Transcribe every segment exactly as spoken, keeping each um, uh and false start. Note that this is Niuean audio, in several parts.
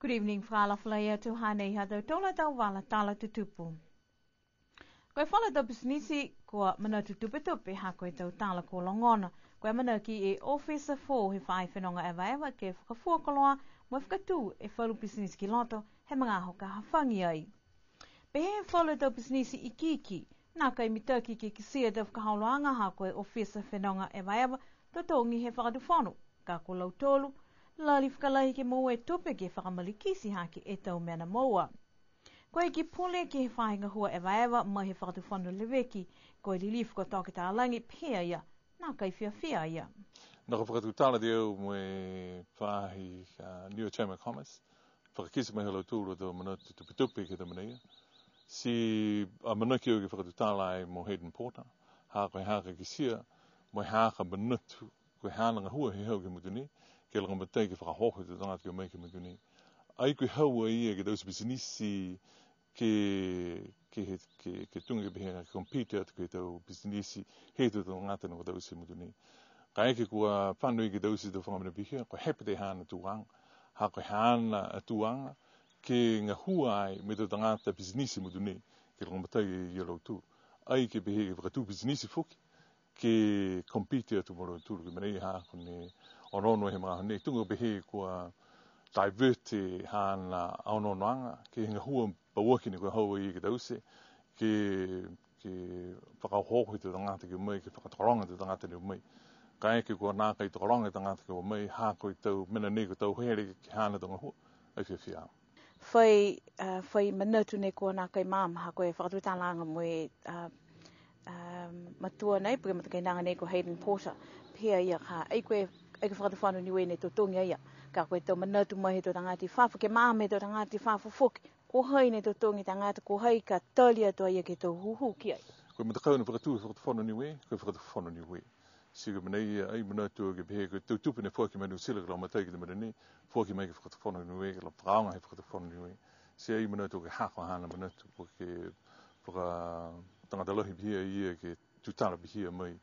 Good evening, fakaalofa lahi atu, hanei ha tautolu a tau vala tala tutupu. Ko e falu tau pisinisi kua manatu tupetupe ha ko e tau tala kua logona, ko e amanaki e ofisa foou he faahi fenoga evaeva ke fakafua koloa mo e fakatū e falu pisinisi ki loto he magaaho ka hafagi ai. Pehē e falu tau pisinisi ikiiki, nākai mitaki ke kitia e tau fakaholoaga ha ko e ofisa fenoga evaeva totogi he fakatufono, ka ko lautolu, lali fakalahi ke moua e tupe ke fakamalikiti hake e tau mena moua. Ko e Iki Pule ke he faahi gahua evaeva mai he fakatufono leveki, ko e Lilifu ko Toke Talagi, pehē a ia, nākai fiafia a ia. Nākai fakatutala e au mo e faahi, a, Niue Chamber of Commerce, fakakite mai ha lautolu a tau manatu tupetupe ke he tau mena ia. Ti amanaki au ke fakatutala ai mo Hayden Porter, ha ko e haaku kitia, mo e haaku manatu, ko e haana gahua he hau ke he motu nei, ke lagomatai ke fakaohooho e tau tagata ke o mai ke he motu nei. Ai ko e hau a ia ke taute pisinisi ke, ke he, ke, ke tuga ke pehē ke compete atu ke he tau pisinisi he tau tagata ne kua taute he motu nei. Kaeke kua fano ia ke taute e tau faga mena pihia, ko e hepetete haana tuaga, ha ko e haana a tuaga, ke gahua ai mo e tau tagata pisinisi he motu nei, ke lagomatai e ia lautolu. Ai ke pehē ke fakatū pisinisi foki, ke compete atu mo lautolu, ko e mena ia ha ko e onoono he magaaho nei, tuga pehē kua divert e haana onoonoaga, ke he gahua pauaki ne kua hau a ia ke taute, ke, ke fakaohooho e tau tagata ke o mai, ke fakatokologa e tau tagata ne o mai. Kaeke kua nākai tokologa e tagata ke o mai, ha ko e tau mena nei kua tau hele ke he haana tau gahua, ai fiafia. Fai, a, fai manatu nei kua nākai maama ha ko e fakatutalaaga mo e, a, a, matua nei, po ke matakainaga nei ko Hayden Porter. Pehē a ia ka, ai ko e, ai ko e fakatufono Niue ne totogi a ia. Ka ko e tau manatu mai he tau tagata i fafo, ke maama he tau tagata i fafo foki. Ko hai ne totogi tagata, ko hai ka tali atu a ia ke he tau hūhū ki ai. Ko e matakau ne fakatū he fakatufono Niue, ko e fakatufono Niue. Ti ko e mena ia, ai manatu ke pehē ko e tau tupe ne foaki mai Niu Silani ke lagomatai ke he mena nei, foaki mai ke he fakatufono Niue, ke la fakaaoga he fakatufono Niue. Ti ai manatu ke hako haana manatu, po ke fakatagata lahi pihia ia ke tutala pihia mai,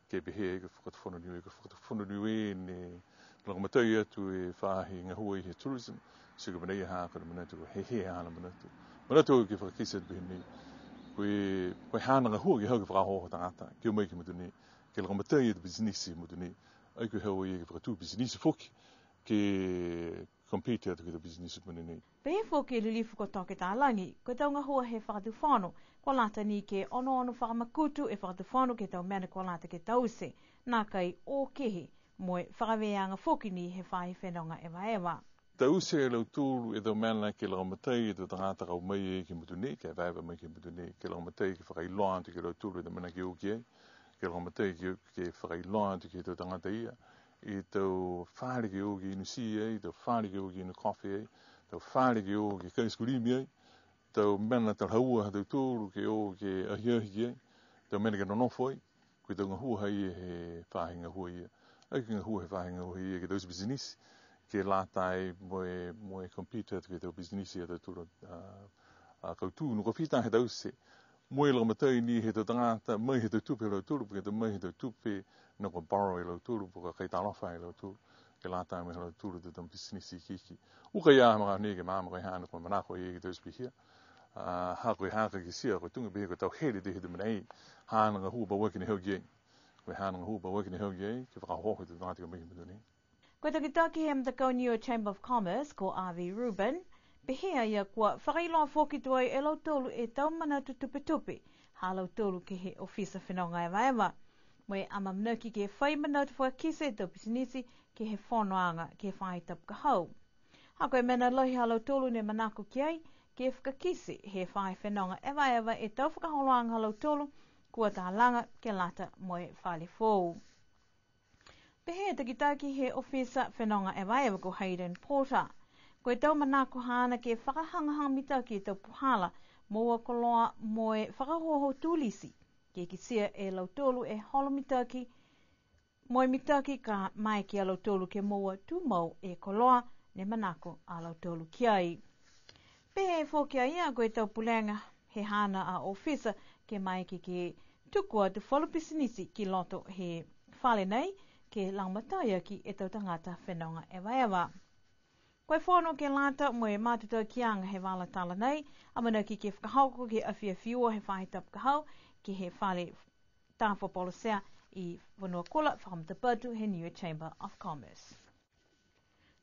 ke pehē ke he fakatufono Niue, ke he fakatufono Niue ne lagomatai atu e faahi gahua he tourism, ti ko e mena ia ha ko e manatu, he, he haana manatu. Manatu ke fakakite atu pehē nei, ko e, ko e haana gahua ke hau ke fakaohooho tagata, ke o mai ke he motu nei, ke lagomatai e tau pisinisi he motu nei. Ai ko e hau a ia ke fakatū pisinisi foki, ke compete atu ke he tau pisinisi he motu nei. Pehē foki e Lilifu ko Toke Talagi, ko e tau gahua he fakatufono, kua lata ni ke onoono fakamakutu e fakatufono ke he tau mena kua lata ke taute, nākai o kehe, mo e fakavēaga foki ni he faahi fenoga evaeva. Taute e lautolu e tau mena ke lagomatai e tau tagata ka o mai ke he motu nei, ke evaeva mai ke he motu nei, ke lagomatai ke fakailoa atu ke he lautolu e tau mena ke o ki ai, ke lagomatai ke, ke fakailoa atu ke he tau tagata ia, e tau fale ke o ke inu tī ai, tau fale ke o ke inu kofe ai, tau fale ke o ke kai aisikilimi ai, tau mena talahaua ha tautolu ke o ke ahiahi ki ai, tau mena ke nonofo ai, ko e tau gahua ha ia he faahi gahua ia. Ai ko e gahua he faahi gahua ia ke taute pisinisi, ke lata ai mo e, mo e compete atu ke he tau pisinisi ha tautolu, a, a, kautū ne kua fita he taute. Mo e lagomatai ni he tau tagata, mai he tau tupe ha lautolu, po ke tau mai he tau tupe ne kua borrow e lautolu, po ke kai talofa e lautolu, ke lata mo e ha lautolu tau tama pisinisi ikiiki. Uka ia he magaaho nei ke maama ko e haana kua manako ia ke taute pihia. A, ha ko e haaku kitia, ko e tuga pehē ko e tau hele he tau mena ia, haana gahua pauaki ne hau ki ai. Ko e haana gahua pauaki ne hau ki ai, ke fakaohooho e tau tagata ke o mai ke he motu nei. Ko e takitaki he matakau Niue Chamber of Commerce, ko Avi Rubin, pehē a ia kua fakailoa foki tuai e lautolu e tau manatu tupetupe ha lautolu ke he ofisa fenoga evaeva. Mo e amaamanaki ke fai manatu fakakite e tau pisinisi ke he fonoaga ke he faahi tapu ka hau. Ha ko e mena lahi ha lautolu ne manako ki ai, ke fakakite he faahi fenoga evaeva e tau fakaholoaga ha lautolu, kua talaga ke lata mo e fale foou. Pehē e takitaki he ofisa fenoga evaeva ko Hayden Porter. Ko e tau manako haana ke fakahagahaga mitaki e tau puhala, moua koloa mo e fakaohooho tulisi. Ke kitia e lautolu e holo mitaki, mo e mitaki ka maeke a lautolu ke moua tumau e koloa ne manako a lautolu ki ai. Pehē foki a ia ko e tau pulega he haana a ofisa ke maeke ke tuku atu falu pisinisi ki loto he fale nei, ke lagomatai aki e tau tagata fenoga evaeva. Ko e fono ke lata mo e matutakiaga he vala tala nei, amanaki ke fakahoko ke he afiafi Ua he faahi tapu ka hau, ke he fale Tafapolosea i Fonuakula, fakamatapatu he Niue Chamber of Commerce.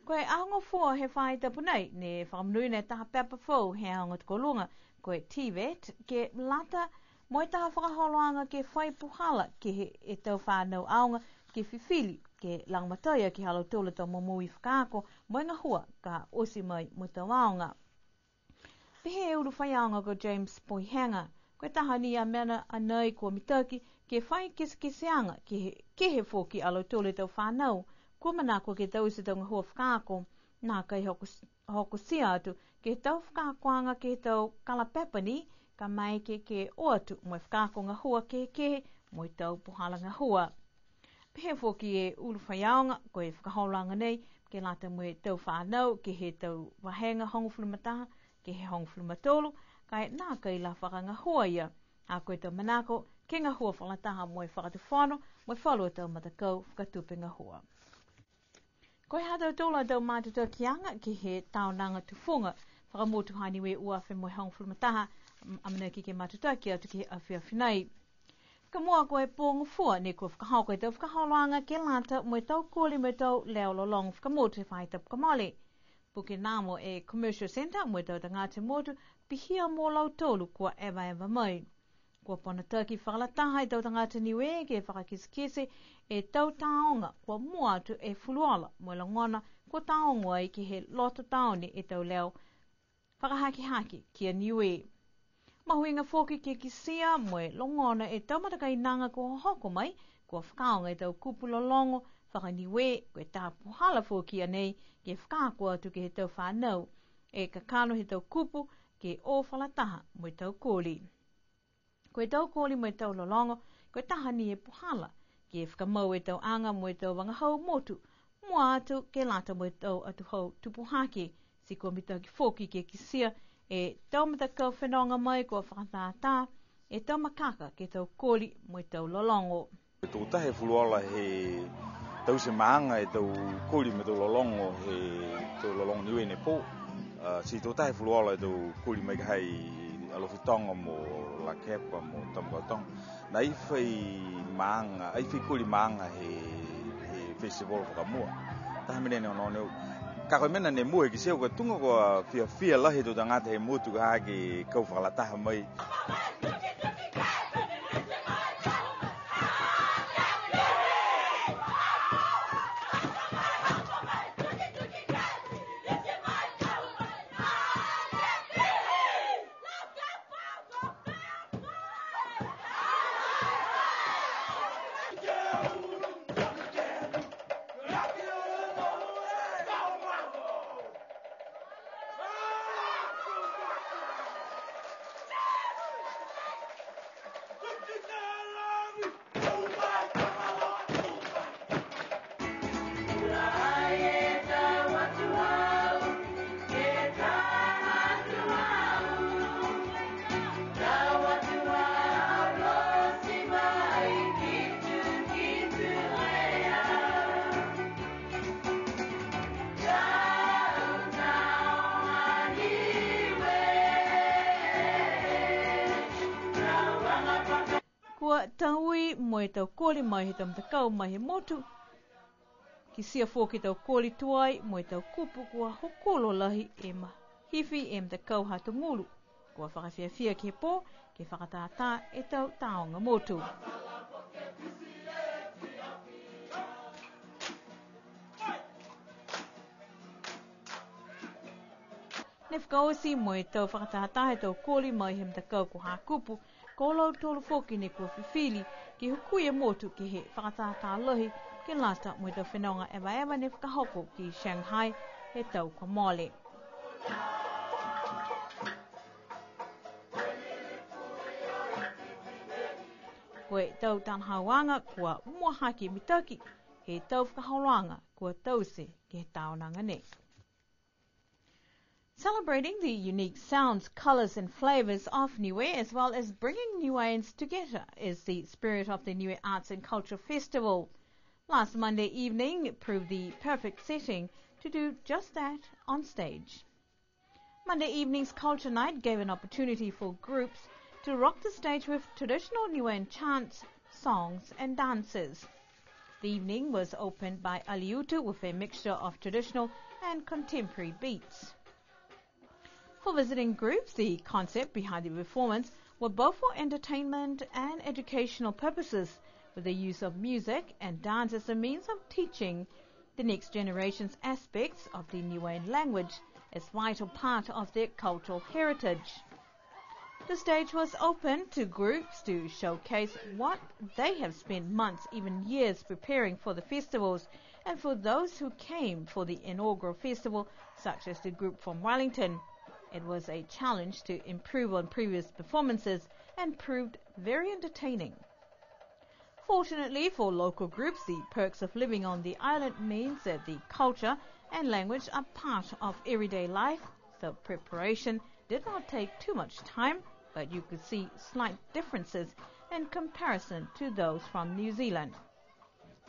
Ko e aho Gofua he faahi tapu nei, ne fakamonuina e taha pepa foou he aoga tokoluga, ko e TVET, ke lata mo e taha fakaholoaga ke fai puhala ke he e tau fanau aoga ke fifili, ke lagomatai aki ha lautolu a tau momoui fakaako mo e gahua ka oti mai mo e tau aoga. Pehē e ulu faiaoga ko James Poihega, ko e taha ni a mena a nei kua mitaki ke fai kitekiteaga ke he, ke he foki a lautolu e tau fanau kua manako ke taute e tau gahua fakaako, nākai hoko, hokotia atu ke he tau fakaakoaga ke he tau kalapepa ni, ka maeke ke o atu mo e fakaako gahua kehekehe mo e tau puhala gahua. Pehē foki e ulu faiaoga, ko e fakaholoaga nei ke lata mo e tau fanau ke he tau vahega hogofulu ma taha ke he hogofulu ma tolu, ka e nākai la fakagahua ia, ha ko e tau manako ke gahua fakalataha mo e Fakatufono mo e falu a tau matakau fakatupe gahua. Ko e ha tautolu a tau matutakiaga ke he taonaga tufuga fakamotu ha Niue ua afe mo e hogofulu ma taha, amanaki ke matutaki atu ke he afiafi nei. Fakamua, ko e pō Gofua ne kua fakahoko e tau fakaholoaga ke lata mo e tau koli mo e tau leo lologo fakamotu he faahi tapu ka mole. Puke nā mo e Commercial Centre mo e tau tagata motu, pihia mo lautolu kua evaeva mai. Kua ponataki fakalataha e tau tagata Niue ke fakakitekite e tau tāoga kua mua atu e fuluola mo e logona kua tāoga ai ke he loto taone e tau leo fakahakehake ki a Niue. Mahuiga foki ke kitia mo e logona e tau matakainaga kua hohoko mai, kua fakaaoga e tau kupu lologo faka-Niue, ko e taha puhala foki a nei ke fakaako atu ke he tau fanau e kakano he tau kupu ke o fakalataha mo e tau koli. Ko e tau koli mo e tau lologo, ko e taha ni e puhala ke fakamau e tau aga mo e tau vagahau motu, mua atu ke lata mo e tau atuhau tupu hake, ti kua mitaki foki ke kitia e tau matakau fenoga mai kua fakatātā e tau makaka ke he tau koli mo e tau lologo. Tō tahi e fuluola he taute maaga e tau koli mo e tau lologo he tau lologo Niue ne pō. A, ti tō tahi e fuluola e tau koli mai ka ha i Alofi Toga mo Lakepa mo Tamakautoga. Nā, ai fai maaga, ai fai koli maaga he, he festival fakamua. Taha mena ne onoono. Ka ko e mena ne mua ke kitia, ko e tuga kua fiafia lahi e tau tagata he motu ka ha ke kau fakalataha mai. Kua taui mo e tau koli mai he tau matakau mai he motu. Kitia foki e tau koli tuai mo e tau kupu kua hokulo lahi e mahifi e matakau ha Togulu. Kua fakafiafia ke he pō, ke fakatātā e tau tāoga motu. Ne fakaoti mo e tau fakatātā he tau koli mai he matakau ko Hakupu, ko lautolu foki ne kua fifili ke hukui e motu ke he fakatātā lahi ke lata mo e tau fenoga evaeva ne fakahoko ki Shanghai he tau kua mole. Ko e tau talahauaga kua mua hake mitaki he tau fakaholoaga kua taute ke he taonaga nei. Celebrating the unique sounds, colours and flavours of Niue, as well as bringing Niueans together, is the spirit of the Niue Arts and Culture Festival. Last Monday evening proved the perfect setting to do just that on stage. Monday evening's culture night gave an opportunity for groups to rock the stage with traditional Niuean chants, songs and dances. The evening was opened by Aliutu with a mixture of traditional and contemporary beats. For visiting groups, the concept behind the performance were both for entertainment and educational purposes, with the use of music and dance as a means of teaching the next generation's aspects of the Niuean language as vital part of their cultural heritage. The stage was open to groups to showcase what they have spent months, even years, preparing for the festivals, and for those who came for the inaugural festival, such as the group from Wellington. It was a challenge to improve on previous performances and proved very entertaining. Fortunately for local groups, the perks of living on the island means that the culture and language are part of everyday life, so preparation did not take too much time, but you could see slight differences in comparison to those from New Zealand.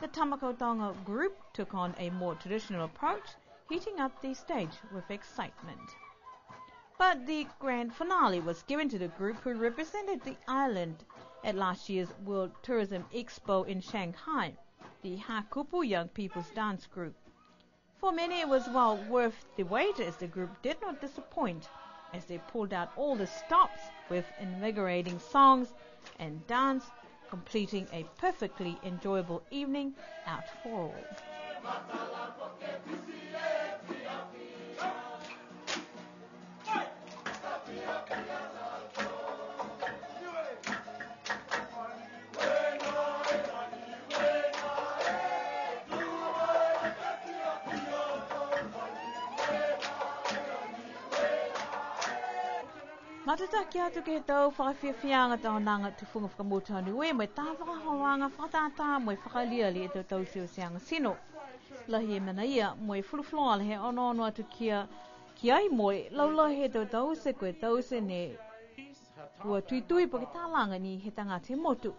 The Tamakautoga group took on a more traditional approach, heating up the stage with excitement. But the grand finale was given to the group who represented the island at last year's World Tourism Expo in Shanghai, the Hakupu Young People's Dance Group. For many, it was well worth the wait, as the group did not disappoint, as they pulled out all the stops with invigorating songs and dance, completing a perfectly enjoyable evening out for all. Matutaki atu ke he tau fakafiafiaaga taonaga tufuga fakamotu ha Niue, mo e tau fakaholoaga fakatātā mo e fakaaliali he tau tauteaga tino. Lahi e mena ia, mo e fulufuluola he onoono atu ki a, ki ai mo e laulahi he tau taute, ko e taute ne kua tuitui po ke talaga ni he tagata he motu.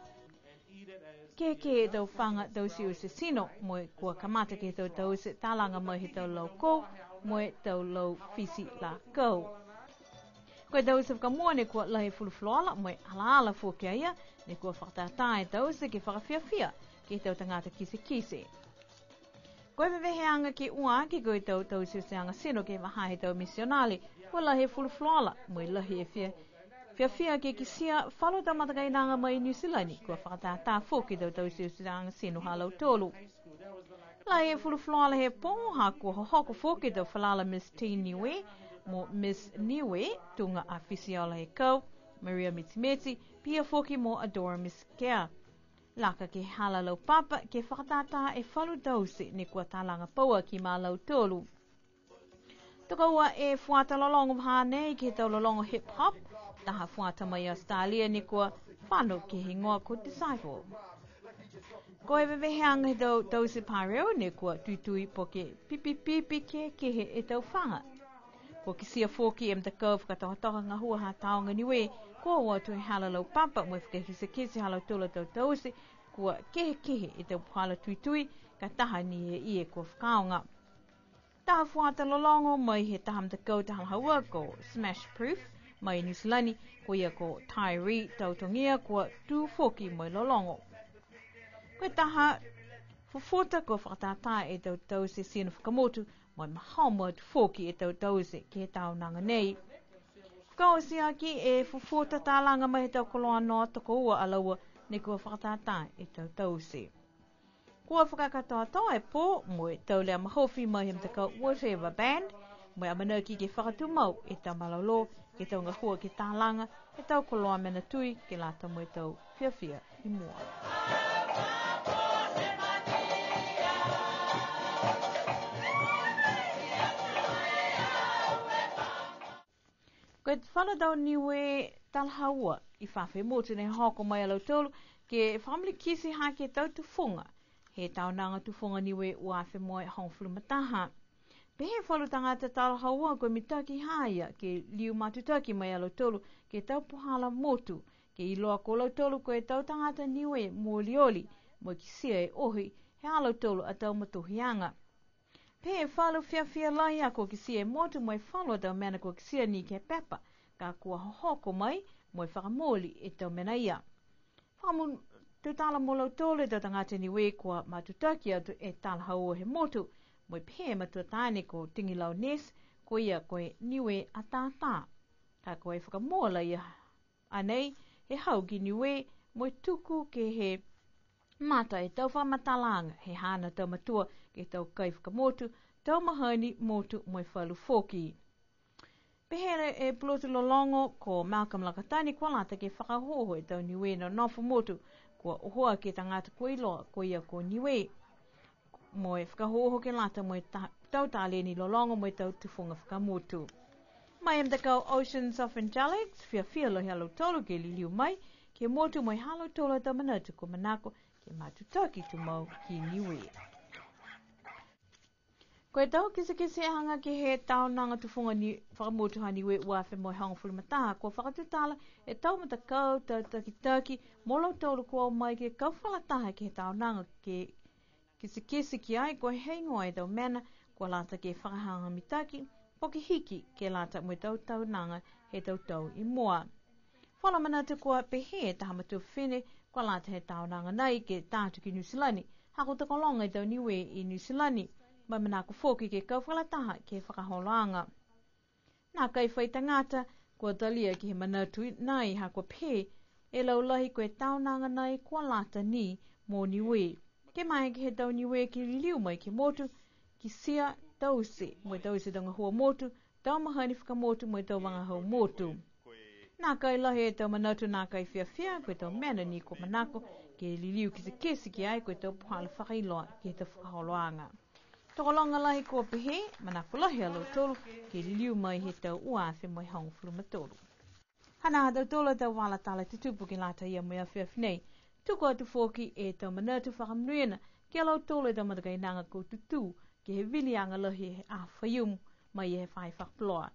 Kehekehe e tau faga tauteute tino, mo e kua kamata ke he tau taute talaga mai he tau lau kou, mo e tau lau fiti lakau. Ko e taute fakamua ne kua lahi e fulufuluola, mo e alaala foki a ia, ne kua fakatātā e taute ke fakafiafia ke he tau tagata kitekite. Ko e veveheaga ke ua aki ko e tau tauteaga tino ke he vahā he tau misionale, kua lahi e fulufuluola, mo e lahi e fia, fiafia ke kitia falu tau matakainaga mai Niu Silani, kua fakatātā foki e tau tauteaga tino ha lautolu. Lahi e fulufuluola he pō, ha kua hohoko foki e tau falala Miss Teen Niue, mo Miss Niue, tuga a Fisiaola Hekau, Maria Mitimeti, pihia foki mo Adora Miss Care. Laka ke he hala laupapa, ke fakatātā e falu taute ne kua talaga pauaki ma lautolu. Tokoua e fuata lologo vahā nei ke he tau lologo hip hop, taha fuata mai Australia ne kua fano ke he higoa ko Disciple. Ko e veveheaga he tau taute pareo ne kua tuitui po ke pipipipi kehekehe e tau faga. Kua kitia foki e matakau fakatokatoka gahua ha Taoga Niue, kua o atu he hala laupapa mo e fakakitekite ha lautolu a tau taute, kua kehekehe e tau puhala tuitui, ka taha ni e ia kua fakaaoga. Taha fuata lologo mai he taha matakau talahaua ko Smash Proof mai Niu Silani, ko ia ko Tyree Tautogia kua tū foki mo e lologo. Ko e taha fufuta kua fakatātā e tau taute tino fakamotu, mo e mahomo atu foki e tau taute ke he taonaga nei. Ka oti aki e fufuta talaga mai he tau koloa noa, tokoua a laua ne kua fakatātā e tau taute. Kua fakakatoatoa e pō mo e tau lea mahofi mai he matakau Whatever Band, mo e amanaki ke fakatumau e tau malolō ke he tau gahua ke talaga e tau koloa mena tui ke lata mo e tau fiafia i mua. Ko e falu tau Niue talahaua i fafo he motu ne hoko mai a lautolu ke fakamalikiti hake e tau tufuga he taonaga tufuga Niue ua afe mo e hogofulu ma taha. Pehē e falu tagata talahaua ko e mitaki ha ia ke liu matutaki mai a lautolu ke he tau puhala motu, ke iloa ko lautolu ko e tau tagata Niue mo e olioli, mo e kitia e ohi he ha lautolu a tau matohiaga. Pehē e falu fiafia lahi a kua kitia e motu mo e falu a tau mena kua kitia ni ke he pepa, ka kua hohoko mai mo e fakamooli e tau mena ia. Fakamu-, tutala mo lautolu e tau tagata Niue kua matutaki atu e talahaua he motu, mo e pehē e matua taane ko Tigilau Ness, ko ia ko e Niue atātā. Ka ko e fakamua laia a nei, he hau ki Niue, mo e tuku ke he mata e tau fakamatalaaga, he haana tau matua, ke he tau kai fakamotu, tau mahani motu mo e falu foki. Pehē e pulotu lologo ko Malcolm Lakatani kua lata ke fakaohooho e tau Niue nonofo motu, kua oho aki e tagata kua iloa ko ia ko Niue. Mo e fakaohooho ke lata mo e ta-, tau taleni lologo mo e tau tufuga fakamotu. Mai he matakau Oceans of Angelics, fiafia lahi a lautolu ke liliu mai ke he motu mo e ha lautolu a tau manatu kua manako ke matutaki tumau ki Niue. Ko e tau kitekiteaga ke he taonaga tufuga ni fakamotu ha Niue ua afe mo e hogofulu ma taha, kua fakatutala e tau matakau tau takitaki mo lautolu kua o mai ke kau fakalataha ke he taonaga ke kitekite ki ai, ko e heigoa e tau mena kua lata ke fakahagahaga mitaki, po ke hiki ke lata mo e tau taonaga he tau tau i mua. Falu manatu kua pehē e taha matua fifine, kua lata he taonaga nai ke ta atu ki Niu Silani, ha kua tokologa e tau Niue i Niu Silani, mo e manako foki ke kau fakalataha ke he fakaholoaga. Nākai fai tagata, kua talia ke he manatu nai ha kua pehē e laulahi ko e taonaga nai kua lata ni mo Niue. Ke maeke he tau Niue ke liliu mai ke he motu, kitia, taute, mo e taute e tau gahua motu, tau mahani fakamotu mo e tau vagahau motu. Nākai lahi e tau manatu nākai fiafia, ko e tau mena ni kua manako ke liliu kitekite ki ai, ko e tau puhala fakailoa ke he tau fakaholoaga. Tokologa lahi kua pehē, manako lahi a lautolu ke liliu mai he tau ua afe mo e hogofulu ma tolu. Hanā ha tautolu a tau vala tala tutupu ke lata ia mo e afiafi nei. Tuku atu foki e tau manatu fakamonuina ki a lautolu e tau matakainaga kua tutū ke he viliaga lahi he aho Faiumu mai he faahi fakapuloa.